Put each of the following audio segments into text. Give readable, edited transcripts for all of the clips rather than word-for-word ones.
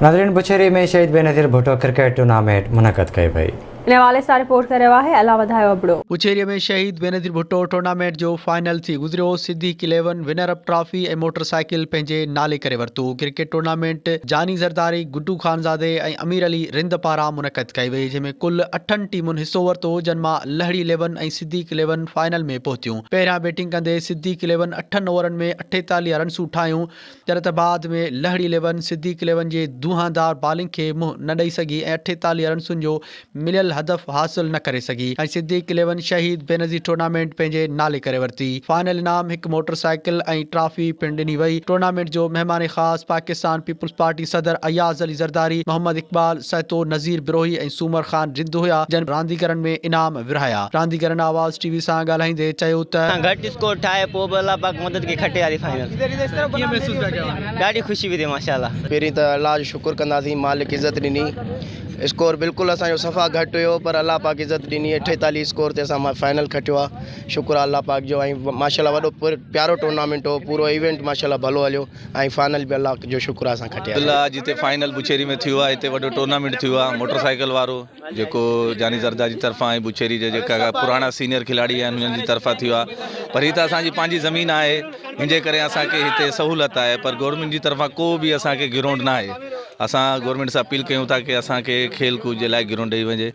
ناظرين بڇيري ۾ شهيد Benazir Bhutto cricket tournament منعقد ڪئي وئي. ان حوالي سان رپورٽ ڪري رهيو آهي الله وڌايو ابڙو. بڇيري ۾ شهيد بينظير ڀٽو ٽورنامينٽ جو فائنل ٿي گذريو، Siddique eleven winner up trophy ۽ motorcycle پنهنجي نالي ڪري ورتو، ڪرڪيٽ ٽورنامينٽ جاني زرداري، گڊو خانزادي ۽ امير علي رند پاران منعقد ڪئي وئي، جنهن ۾ ڪل اٺن ٽيمن حصو ورتو، جن مان Lohri eleven ۽ Siddique eleven final ۾ پهتيون، پهريان بيٽنگ ڪندي صديق اليون اٺن اوورن ۾ 48 رنسون ٺاهيون، جڏهن ته بعد ۾ لهڙي اليون صديق اليون جي دونهاندار بالنگ کي منهن نه ڏئي سگهي ۽ 48 رنسن جو مليل هدف حاصل نه ڪري سگهي ۽ صديق اليون شهيد بينظير ٽورنامينٽ پنهنجي نالي ڪري ورتي. فائنل انعام هڪ موٽر سائيڪل ۽ ٽرافي پڻ ڏني وئي. ٽورنامينٽ جو مهمان خاص پاڪستان پيپلز پارٽي صدر اياز علي زرداري، محمد اقبال سهتو، نذير بروهي ۽ سومر خان رند هيا جن رانديگرن ۾ انعام ورهايا. رانديگرن آواز ٽي وي سان ڳالهائيندي چيو ته. گهٽ اسڪور ٺاهي پوء به الله پاڪ مدد ڪئي کٽي آري فائنل. ڪيئن محسوس پيا ڪيو؟ ڏاڍي خوشي پئي ٿئي ماشاءالله. پهرين ته الله جو شڪر ڪنداسين مالڪ عزت ڏني اسڪور بلڪل اسان جو صفا گهٽ هيو پر الله پاڪ عزت ڏني 48 اسڪور تي اسان فائنل کٽيو آ شڪر آ الله پاڪ جو ۽ ماشاءالله وڏو پيارو ٽورنامينٽ هو پورو ايونٽ ماشاءالله ڀلو هليو ۽ فائنل به الله جو شڪر آ اسان کٽيا. الله اڄ هتي فائنل بڇيري ۾ ٿيو آ هتي وڏو ٽورنامينٽ ٿيو آ موٽر سائيڪل وارو جيڪو جاني زردا جي طرفان ۽ بڇيري جا جيڪا پراڻا سينيئر کلاڙي آهن انهن جي طرفان ٿيو آ پر هي ته اسان جي پنهنجي زمين آهي ان جي ڪري اسان کي هتي سهولت آهي پر گورنمينٽ جي طرفان ڪو به اسان کي گرائونڊ نه آهي اسان گورنمينٽ سان اپيل ڪيون ٿا ڪي اسان کي کيل ڪود جي لاء گرائونڊ ڏئي وڃي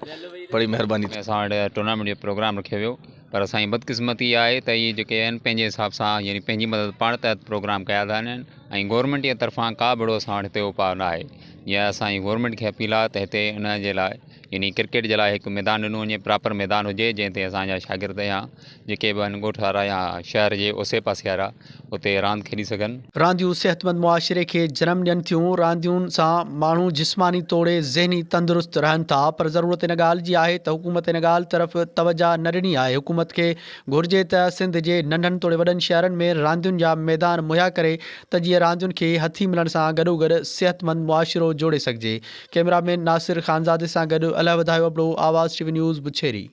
بڙي مهرباني ٿيندي. اسان وٽ ٽورنامينٽ جو پروگرام رکيو ويو پر اسان جي بدقسمتي اها آهي ته اهي جيڪي آهن پنهنجي حساب سان يعني پنهنجي مدد پاڻ تحت پروگرام ڪيا ٿا وڃن ۽ گورنمينٽ جي طرفان ڪا به اهڙو اسان وٽ هتي اپاء نه آهي جيئن اسان جي گورنمينٽ کي اپيل آهي ته هتي ان جي لاء يعني ڪرڪيٽ جي لاء هڪ ميدان ڏنو وڃي پراپر ميدان هجي جنهن تي اسان جا شاگرد يا جيڪي به آهن ڳوٺ وارا يا شهر جي اوسي پاسي وارا اتي راند کيڏي سگهن. رانديون صحتمند معاشري کي جنم ڏين ٿيون، راندين سان ماڻهو جسماني توڙي ذهني تندرست رهن ٿا پر ضرورت ان ڳالهه جي آهي ته حڪومت ان ڳالهه طرف توجهه نه ڏني آهي، حڪومت کي گهرجي ته سنڌ جي ننڍن توڙي وڏن شهرن ۾ راندين جا ميدان مهيا ڪري ته جيئن راندين کي هٿي ملڻ سان گڏوگڏ صحتمند معاشرو جوڙي سگهجي. ڪئميرا مين ناصر خانزادي سان گڏ الهه وڌايو ابڙو، آواز ٽي وي نيوز، بڇيري.